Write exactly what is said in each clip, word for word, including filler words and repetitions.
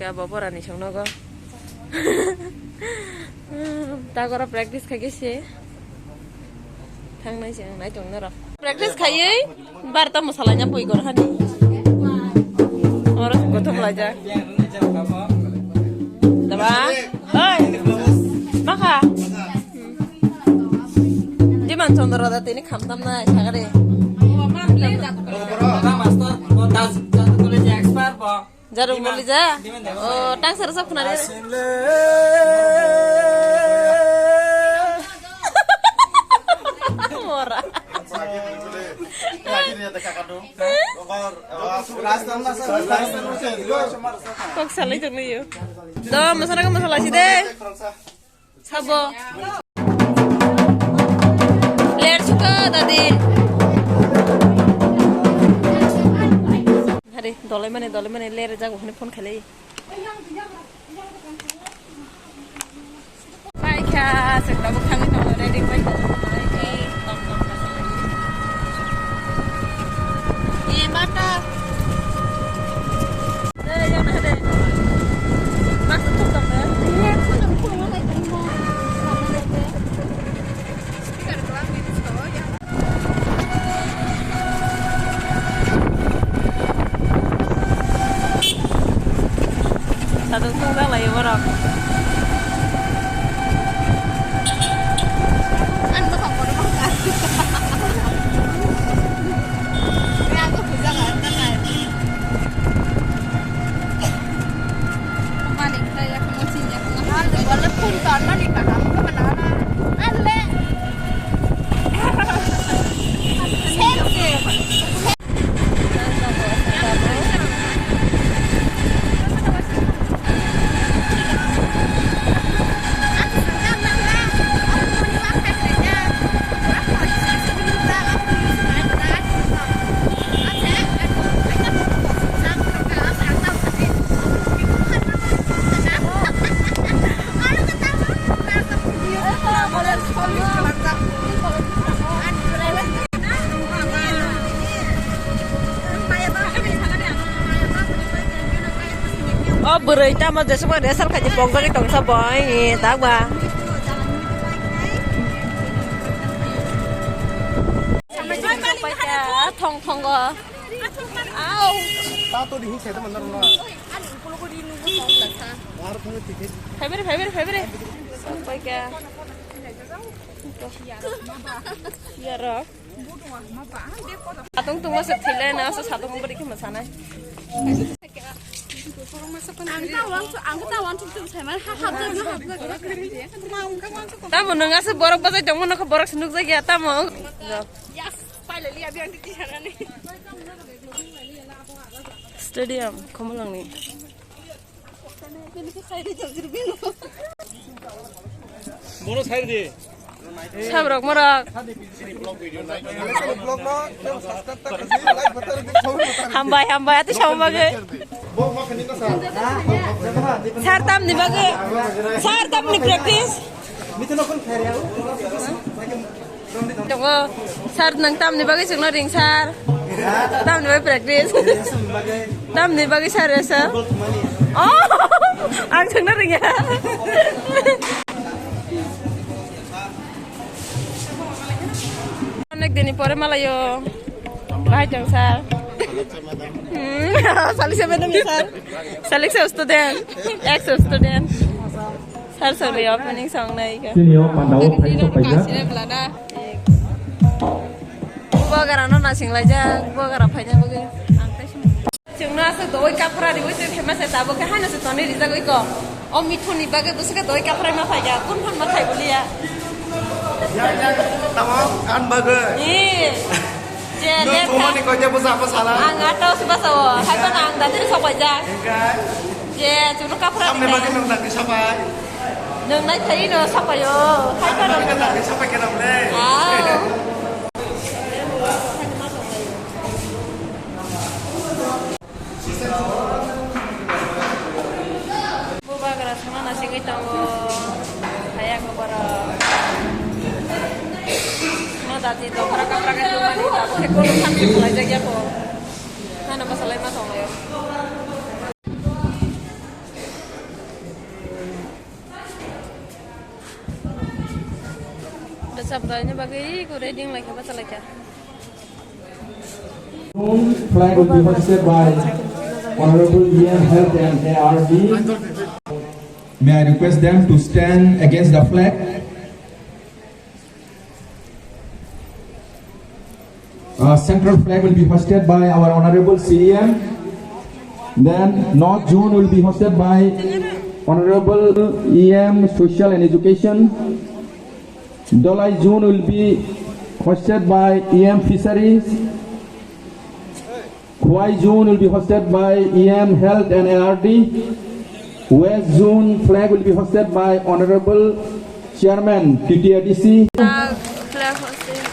Abo borani songnogo. Tagora practice khaikhe se. Thangnai se ang nai tongno rw. Practice khaiwi barta mwsalaina pui gor hani. Oro gothok laijak. Daba. Oi. Makha. Diman Chandra da tini khamtam na sagare. Master, bo das, das kole je expert bo. Jaru boli ja. O, tang sara sa khunari. Mora. Kok salai tong yo. Do, masana ko masala si de. Sabo. Ler suka dadi. Hari dolai mane, dolai mane ler jago hone phone khalai. Paikha, sing tabuk thangwi tongo, ready paikha. Ye mata. Sadok tungjaklaio borok. Ang bwkhak kotor bwkhak. Ang bwkhak bwkhak. Malik kaya kung sing ya kung hal de wala phone ton mani kaham ko mana na. Alle. Sense. O bwrwi tamo jesukma resal khaidi pongjagwi tongsa bo, eh, dagba. Thong thongo. Au. Tato di hinse to mandar no. Phaibere, phaibere, phaibere. Paikha. Yarok. Satung tungma se thilai na, se satung bari khe masanai. Ang ta wan, ang ta wan thum thum sai man, ha, ha, ha, ha. Tamo nwng aswk borok bajai tongma nokha borok se nukjak ya, tamo. Yes, finally, abi ang tiki sarani. Stadium, Khumulwngni. Bono side di. Sabrok morok. Hambai, hambai, ati sama bagai. Sir, tamni bagai. Sir, tamni practice. Tongo, sir, nang tamni bagwi chwngno ring, sir? Tamni bagwi practice? Tamni bagwi, sir, sir? Oh, ang chwngno ringya. Onek din pore malayo. Bahai tong, sir? Hmm, salisa madam, sir. Salisa student, ex student. Sir, sorry, opening song nai ka. Sini o pandao, thanks for paisa. Bo gara no nasing laijak, bo gara phaina bagwi. Chwngno aswk doi kaphra riwi twi phaima se tabuk khe haino se tonwi rijagwi ko. O mithuni bagwi bwswk doi kaphra ma phaiga, kun phang ma phai buliya. Ya, ya, tamo kan bagwi. Ni. Je, no, je, tumani ko je busa apa salah? Ang ato se basa o, hai ba nang dati sok paijak. Engkai. Je, chwngno kaphra. Samne bagwi nang dati sapai. Nang nai thai no sapai o. Hai ba nang dati sapai khe nang le. Ah. Bubagra songna nasigwi tongo, hayako borok. No dati dopra kapra khe tubani, tabuk khe kono thansa khwlaijak ya kho. Hano bwsalaima tonglaio. Taini bagwi ko reading laikha, bacha laikha. Flag will be hoisted by Honorable E M Health and A R D. May I request them to stand against the flag? Uh, central flag will be hoisted by our Honorable C E M. Then North Zone will be hosted by Honorable E M Social and Education. Dolai Zone will be hosted by E M Fisheries. Khowai Zone will be hosted by E M Health and A R D. West Zone flag will be hosted by Honorable Chairman T T A D C. Flag hosting.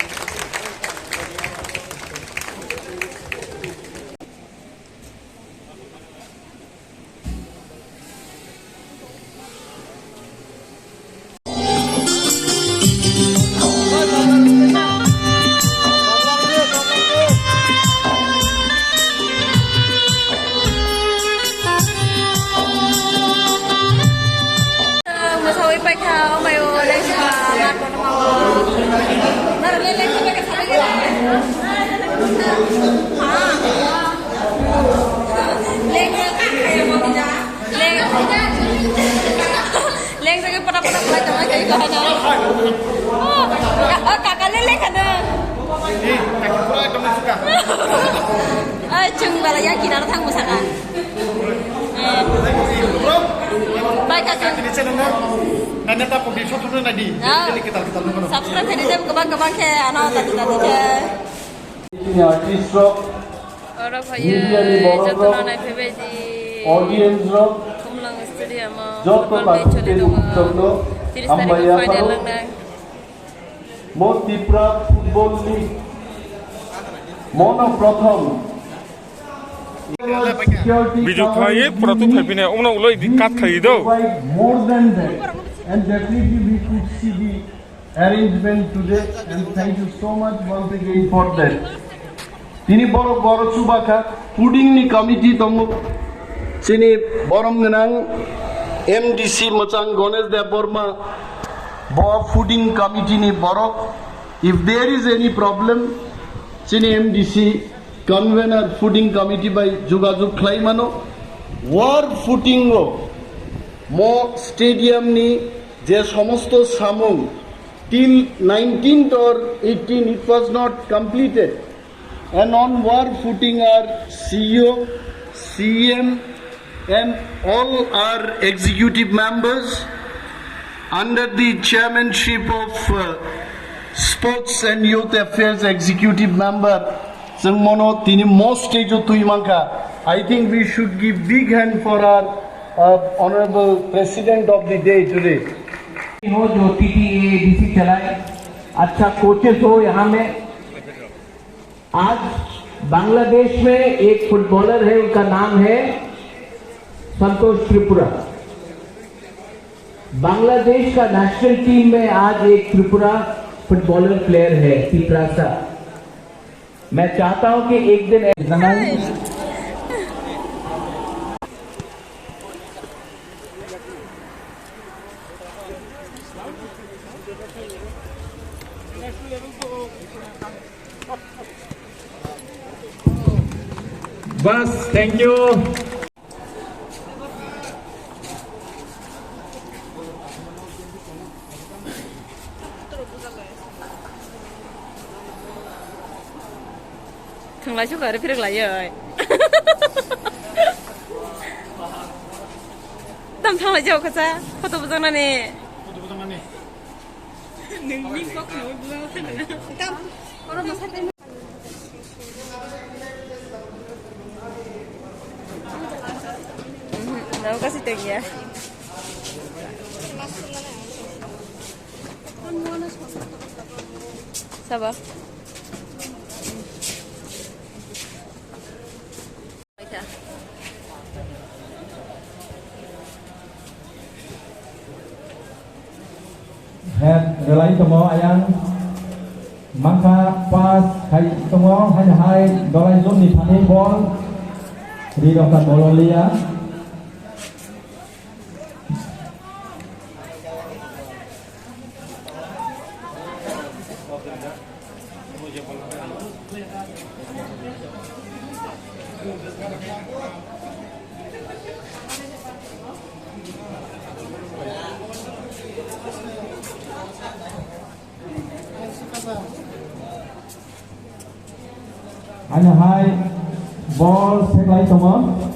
Mwsawi paikha, o maio, lengsma, mat kono mao. Naro le, lengsma paikha, sabai khe. Leng, leng, leng, leng, pada, pada, pada, pada, pada, pada. Oh, ka-, oh, kaka le, le, kana. Ai, chwng bala ya kinaro thang mwsaka. Bai kha chwng. Nanya ta public shop na di. Ah. Kali kita kita nunggu. Subscribe khe rijak kwbang kwbang khe ano tadi tadi khe. Ini artist rok, Oro phaiyo, media ni borok jotono rok, naiphaibaidi. Audience rok, Khumlang Stadium o joto football match choli participant tongo. Rok no, Tiris tarikh o hambai final yapharo. Langnai. Mo Tipra Football League. Mono prothom. Video khlaiwi pura tu phaiphinai, omno ulo idi cut khlaiwi do. More than that, and definitely we could see the arrangement today, and thank you so much once again for that. Tini borok boro chubakha, fooding ni committee tongo, chini borom gwnang M D C mwchang Ganesh Debbarma, bo fooding committee ni borok. If there is any problem, chini M D C convener fooding committee bai jogajog khlai mano. War footing o mo stadium ni je somosto samung till nineteenth or eighteen it was not completed. And on war footing are C E O, C M, and all our executive members under the chairmanship of, uh, Sports and Youth Affairs Executive Member, chwng mono tini mo stage o twi mankha. I think we should give big hand for our, uh, Honorable President of the day today. हो जो टीटीएडीसी चलाए, अच्छा कोचेस हो यहाँ में। आज बांग्लादेश में एक फुटबॉलर है, उनका नाम है संतोष त्रिपुरा। बांग्लादेश का नेशनल टीम में आज एक त्रिपुरा फुटबॉलर प्लेयर है, तिपरासा। मैं चाहता हूं कि एक दिन Bas, thank you. Thanglai suka re phirok lai oi. Tam thanglai jao khacha, photo bujang nani. Nung min kok nung bujang nani. Tam, oro masai. Nau kasi tengya. Saba. Head relai tongo ayang mangkha pass khai tongo, hai hai Dolai Zone ni thani ball ri rok ta ball liya. Ano hai bol seklai tongo.